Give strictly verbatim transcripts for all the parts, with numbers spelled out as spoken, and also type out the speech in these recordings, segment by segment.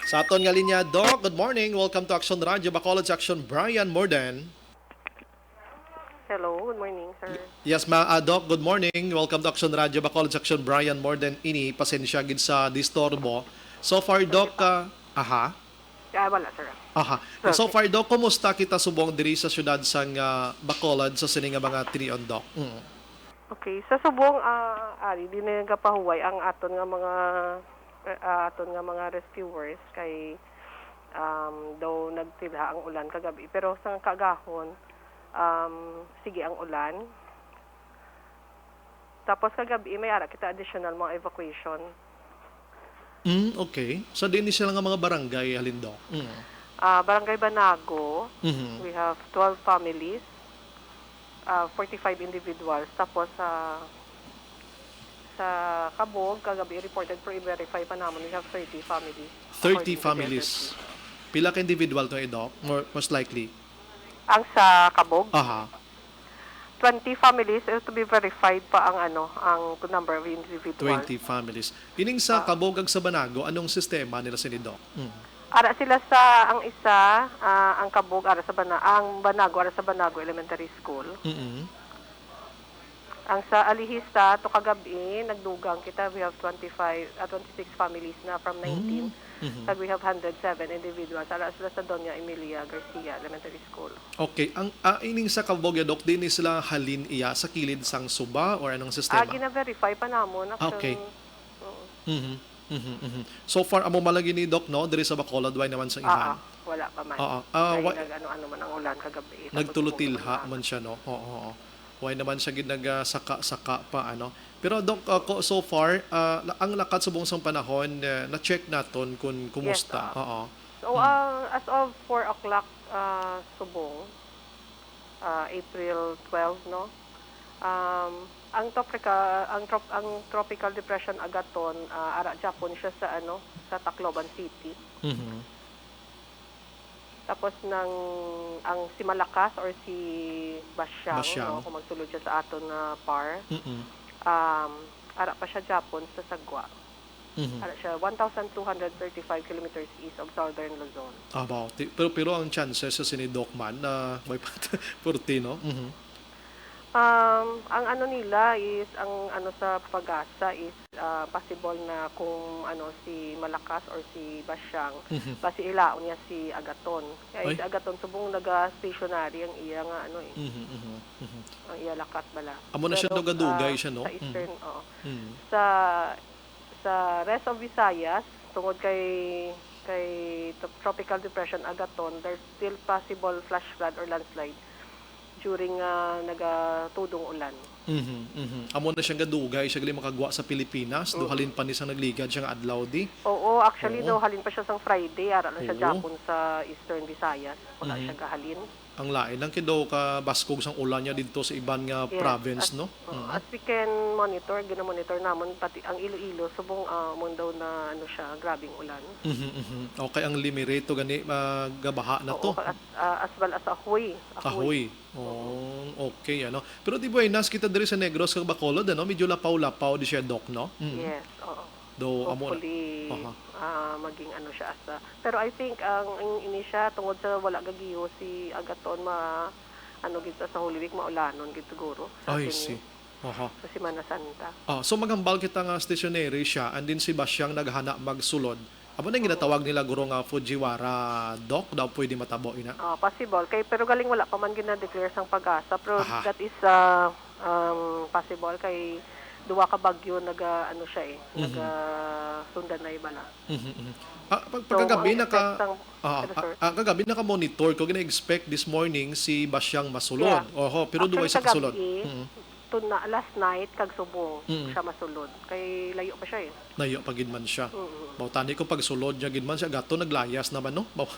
Sa aton nga linya, Doc, good morning. Welcome to Action Radio Bacolod, sa Action, Brian Morden. Hello, good morning, sir. Yes, ma, ah, Doc, good morning. Welcome to Action Radio Bacolod, sa Action, Brian Morden. Ini, pasensya gid sa disturbo. So far, Doc, ah, aha. Ah, wala, sir. Aha. So far, Doc, kumusta kita subong diri sa siyudad sang, ah, Bacolod sa sini nga mga tion, Doc? Mm. Okay, sa subong, ah, ari, di na nagapahuway ang aton nga mga, eh, ah, aton nga mga rescuers kay, um, daw nagtilha ang ulan kagabi. Pero sa kaagahon, um, sige ang ulan. Tapos kagabi, may ara kita additional mga evacuation. Mm, okay. Sa diin ni sila nga mga barangay, halin, Doc? Mm. Ah, Barangay Banago, Mhm. we have twelve families, ah, forty-five individuals. Tapos sa sa Cabog, kagabi reported pero i-verify pa namon, we have thirty families. Thirty According to the families. S S P. Pila ka individual to, eh, Doc? More, most likely. Ang sa Cabog, Aha. twenty families, eh, to be verified pa ang ano, ang number of individuals. Twenty families. Ining sa Ah. Cabog ag sa Banago, anong sistema nila sini, Doc? Mm. Ara sila sa, ang isa, ah, ang Cabog, ara sa Bana-, ang Banago, ara sa Banago Elementary School. Mm-mm. Ang sa Alihista, to kagabi, nagdugang kita, we have twenty-five, ah, twenty-six families na from nineteen. Mm. Mhm. Kag we have hundred seven individuals. Ara sila sa Doña Emilia Garcia Elementary School. Okay, ang, ah, ining sa Cabog, ya, Doc, diin ni sila halin, iya sa kilid sang suba or anong Ah, sistema? gina-verify pa namon. Ah, okay. Actually, oo. Mhm. Mhm, mhm. So far, amo man lagi ni, Doc, no? Diri sa Bacolod, way naman sa iban. Ah, wala pa man. Oo. Ah, Kay wa- nag-ano-ano man ang ulan kagabi. Tapos Nagtulutilha kung man siya, no? Oo, oo. Way naman siya gid nagsaka-saka pa, ano? Pero, Doc, ako, so far, ah, la- ang lakat subong sang panahon, eh, na-check naton kung kumusta. Yes, ah. Oo. So, ah, as of four o'clock, ah, subong, ah, April twelve, no? Um, ang tropical, ang trop-, ang Tropical Depression Agaton, ah, ara gyapon siya sa, ano, sa Tacloban City. Mhm. Tapos nang, ang si Malakas or si Basyang, Basyang. No, kung magsulod siya sa aton nga par, Mm-mm. um, ara pa siya gyapon sa Sagwa. Mhm. Ara siya, one thousand two hundred thirty-five kilometers east of southern Luzon. Abaw, ti-, pero, pero ang chances sa sini, Doc, man, na may pat-, forty, no? Mhm. Um, ang ano nila is, ang ano sa PAGASA is, ah, possible na kung ano si Malakas or si Basyang, Mhm. basi ilaon niya si Agaton. Kay Ay. Si Agaton subong naga-stationary ang iya nga ano eh, Mhm, mhm, mhm. ang iya lakat bala. Amo na siya Pero, dugay-dugay ah, siya, no? Sa Mhm. eastern, oo. Mhm. Sa sa rest of Visayas, tungod kay kay to-, Tropical Depression Agaton, there's still possible flash flood or landslide during, ah, nagatudong ulan. Mhm, mhm. Amo na siyang gadugay siya gali makagwa sa Pilipinas, do Mhm. halin pa ni sang nagligad siya nga adlaw di. Oo, actually, Oo. no, halin pa siya sang Friday, ara lang siya Oo. gyapon sa Eastern Visayas. Wala Mhm. siya gahalin. Ang lain lang kay daw kabaskog sang ulan niya didto sa iban nga Yes, province, as, no? oo, Mhm. as we can monitor, gina-monitor namon, pati ang Iloilo, subong, ah, amo daw na, ano siya, grabing ulan. Mhm, mhm. Okay, ang Limireto gani, ah, gabaha na Oo, to. As, ah, as well as Ajuy. Ajuy. Oh, okay, ano. Pero di buenas kita diri sa Negros kag Bacolod, ano? Medyo lapaw-lapaw di siya, Doc, no? Mhm. Yes, oo. Do, amo na. Hopefully, Aha. ah, maging ano siya as a-, pero I think ang, ang ini siya, tungod sa wala gagiho si Agaton, ma-, ano gid sa, sa Holy Week, maulanon gid siguro sa I sini, see. Aha. sa Semana Santa. Ah, so maghambal kita nga stationary siya, and then si Basyang naghana magsulod. Amo na yung ginatawag nila, guro, nga Fujiwara, Doc, daw pwede matabo ina. Ah, possible. Kay, pero galing wala pa man gina-declare sang PAGASA, pero Aha. That is, ah, um, possible kay duwa ka bagyo naga, ano siya eh, Mhm. naga sundanay bala. Mhm, mhm. Ah, pag, So, pagkagabi ang naka effect sang, ah, ano, ah, sir? ah, kagabi naka-monitor ko, gina-expect this morning si Basyang masulod. Yeah. Oho, pero duway Actually, sa kasulod. kagabi, Mhm. tuna, last night, kag subong Mm. siya masulod. Kay layo pa siya eh. Layo pa gid man siya. Mm-mm. Bautani ko pagsulod niya gid man siya, gato naglayas naman, no? Baw-,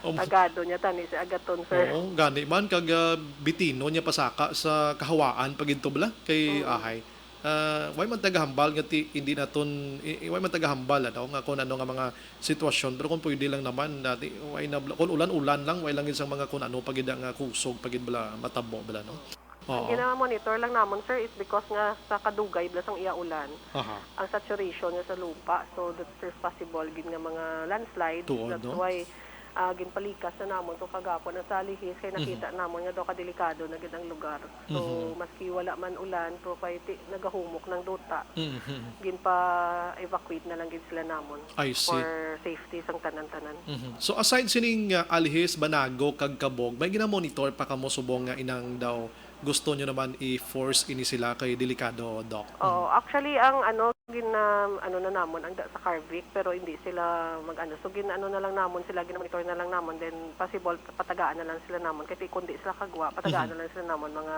um, Agado niya tani si Agaton, sir. Oo, gani man kag, ah, bitino niya pasaka sa kahawaan pa gid to bala kay Mm. ahay. Ah, way man tagahambal nga ti, hindi naton i, i, way man tagahambal, ano, nga kung ano nga mga sitwasyon, pero kung pwede lang naman dati, way na bala, kung ulan-ulan lang, way lang gid sang mga kung ano pa gid nga kusog pa gid bala matabo bala, no? Ang Oo. gina-monitor lang namon, sir, is because nga sa kadugay bala sang iya ulan, Aha. ang saturation nga sa lupa. So, that's, there's possible gid nga mga landslides. Tuod, That's no? why, ah, ginpalikas na namon to kagapon ang sa Alihis kay Mhm. nakita namon nga daw kadelikado na gid ang lugar. So, Mhm. maski wala man ulan, pero kay ti-, nagahumok ng duta, Mhm. ginpa-evacuate na lang gid sila namon I see. for safety sang tanan-tanan. Mhm. So, aside sining, ah, Alihis, Banago, kag Cabog, may gina-monitor pa kamo subong nga inang daw gusto nyo naman i-force ini sila kay delikado, Doc? Oo, Mm. actually, ang ano, gin-, um, ano na namon, ang da-, sa Carvic, pero hindi sila mag-ano. So, gin-, ano na lang namon sila, gin-monitor na lang namon, then possible, patagaan na lang sila namon. Kay kundi sila kagwa, patagaan Mhm. na lang sila namon, mga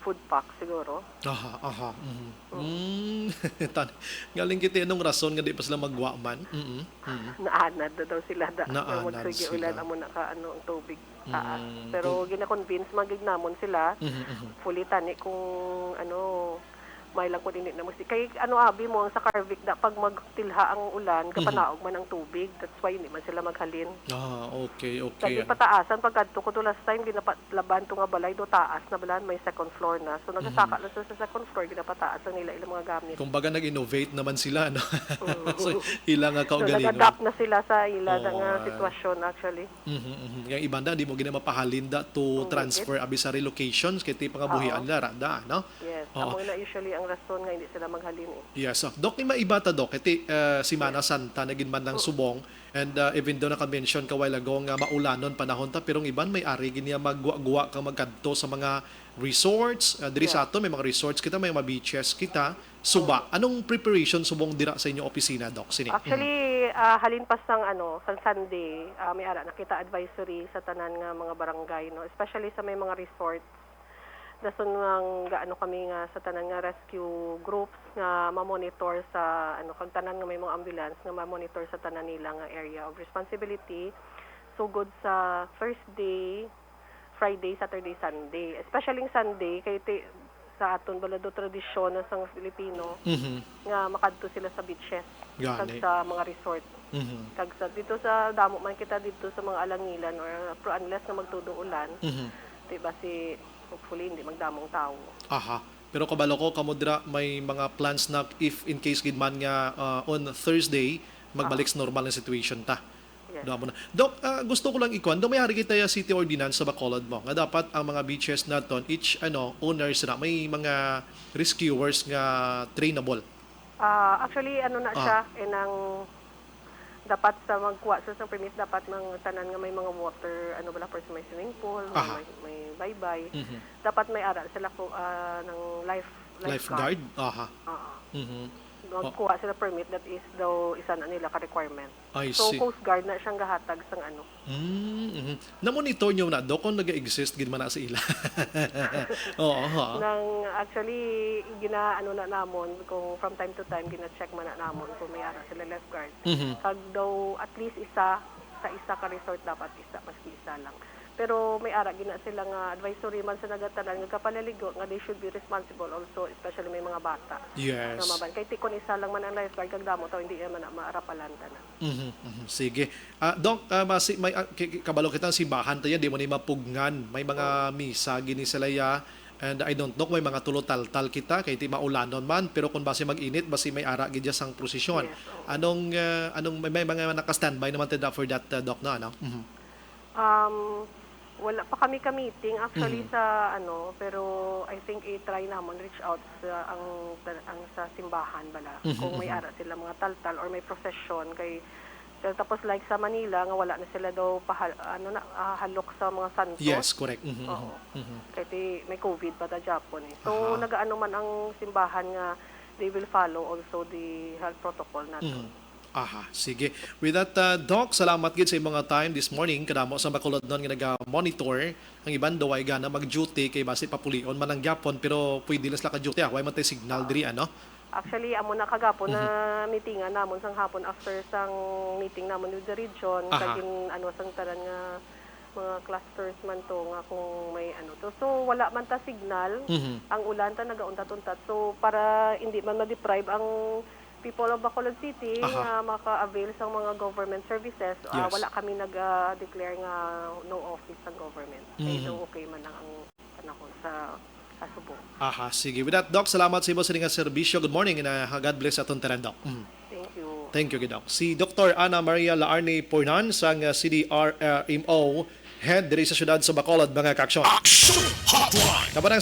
food pack siguro. Aha, aha, mhm. Mm. Mm. Tan-, galing kita, anong rason nga di pa sila magwa man? Mm, mm. Naanad na daw sila da, nga Naanad magsige sila. ulan, amo na ka, ano, ang tubig taas. Mm, Pero kung gina-convince man gid namon sila, Mhm, mhm. hopefully tani kung, ano, may lang kung hindi na magsi-, kay, ano, abi mo, ang sa Carvic da, pag magtilha ang ulan, Mhm. kapanaog man ang tubig. That's why hindi man sila maghalin. Ah, okay, okay, Kay ano. pataasan, pagkadto ko to last time, ginapa-, laban to nga balay do, taas na bala, may second floor na. So, nagasaka Mhm. lang sila sa second floor, ginapataas ang nila ilang mga gamit. Kumbaga, nag-innovate naman sila, no? Mm. So, ila nga So, kaugalingon. nag-adapt na sila sa ila na Oo, nga ah. sitwasyon, actually. Mhm, mhm. Nga iban da, di mo gina mapahalin da to Oo, transfer, it abi sa relocations, kay ti pangabuhian Oo. nila, ra da, no? Yes. Oo. Amo na usually ang rason nga hindi sila maghalin, eh. Yes, so, Doc, ni maiba ta, Doc, kay ti, ah, Semana Yes. Santa na gid man lang Oo. subong, and, ah, even though naka-mention ka while ago nga maulanon panahon ta, pero ang iban may ari gid niya magguwa-guwa kag magkadto sa mga resorts. Ah, diri sa Yeah. ato may mga resorts kita, may mga beaches kita. Suba, Oo. anong preparation subong dira sa inyo opisina, Doc, sini? Mhm. Actually, ah, halin pa sang, ano, sang Sunday, ah, may ara na kita advisory sa tanan nga mga barangay, no, especially sa may mga resort. Dason nga, nga ano kami nga sa tanan nga rescue groups nga ma-monitor sa, ano, kag tanan nga may mga ambulance nga ma-monitor sa tanan nila nga area of responsibility. Sugod sa Thursday, Friday, Saturday, Sunday. Especially yung Sunday, kay ti-, sa aton bala do tradisyon na sang Filipino Mhm. nga makadto sila sa beaches kag Gani. sa mga resort. Mhm. Kag sa, dito sa damo man kita dito sa mga alangilan or, pero unless nga magtudo ulan, Mhm. di ba si, hopefully, hindi magdamong tawo. Aha. Pero kabalo ko, kamo dira may mga plans na if in case gid man nga, ah, on Thursday, magbalik Aha. sa normal nga situation ta. Yes. Damo na. Doc, ah, gusto ko lang ikuan, do may hari kita ya city ordinance sa Bacolod mo nga dapat ang mga beaches naton, each, ano, owners na may mga rescuers nga trainable. Ah, actually, ano na Ah. siya, eh, nang dapat sa magkuha sila sa permit, dapat ng tanan nga may mga water, ano bala, for sa may swimming pool, may, Aha. may, may baybay. Mhm. Dapat may ara sila ko, ah, ng life, Lifeguard? lifeguard. Aha. Oo. Mhm. Oh. Magkuha sila permit, that is daw isa na nila ka requirement. I So, see. Coast Guard na siyang gahatag sang ano. Mm, mhm. Na-monitor nyo na, Doc, kung nag-exist gid man na sa ila? Oo, ha? Nang, actually, gina-, ano na namon, kung from time to time, gina-check man na namon kung may ara sila lifeguard. Mhm. Kag daw, at least isa, sa isa ka resort dapat isa, maski isa lang. Pero may ara gina sila nga advisory man sa nagatanan nga kapalaligo nga they should be responsible also, especially may mga bata. Yes. Nga maban. Kay ti kon isa lang man ang lifeguard, kag damo tao, hindi naman na maarapalan tanan. Mhm, mhm. Sige. Ah, Doc, ah, basi may, ah, ki-, ki-, kabalo kita ang simbahan tayo, di mo ni mapugngan. May mga Oo. misa, gini sila ya. And I don't know kung may mga tulo taltal kita, kay ti maulanon man. Pero kung basi mag-init, basi may ara gid ya sang prosesyon. Yes, oo. Anong, ah, anong, may, may mga naka-standby naman tayo for that, ah, Doc, no? Ano? Mhm. Um, wala pa kami ka-meeting actually Mhm. sa ano, pero I think i-try namon reach out sa ang, ang sa simbahan bala Mhm, kung may mhm. ara sila mga taltal or may procession kay, pero tapos like sa Manila nga wala na sila daw pahal-, ano na, ah, halok sa mga santos. Yes, correct. Mhm, mhm, Oo. mhm. Kay ti may covid pa ta Japon eh. So Aha. nagaano man ang simbahan nga they will follow also the health protocol nato. Mhm. Aha, sige. With that, uh, Doc, salamat gid sa imong, uh, time this morning. Kadamo sa Bacolodnon nga naga-monitor. Ang iban daw ay gana mag-duty kay basi papulion man ang gyapon, pero pwede lang sila ka-duty, ah. Way man tay signal diri, ano? Actually, amo na kagapon Mhm. na meetingan namon sang hapon after sang meeting namon with the region, Aha. kag in, ano, sang tanan nga mga clusters man to nga kung may ano to. So, wala man ta signal. Mhm. Ang ulan ta nagauntat-untat. So, para hindi man ma-deprive ang people of Bacolod City Aha. nga maka-avail sa mga government services, ah, Yes. wala kami nag, ah, declare nga no office ang government. Kay Mhm. daw okay man lang ang panahon sa sa Subo. Aha, sige. With that, Doc, salamat sa imo sini nga serbisyo. Good morning and uh, God bless aton tanan, Doc. Mm. Thank you. Thank you, Doc. Si Doctor Ana Maria Laarne Pornan sang uh, C D R M O Head diri sa siyudad sa Bacolod, mga kaaksyon. Action Hotline. Kabanang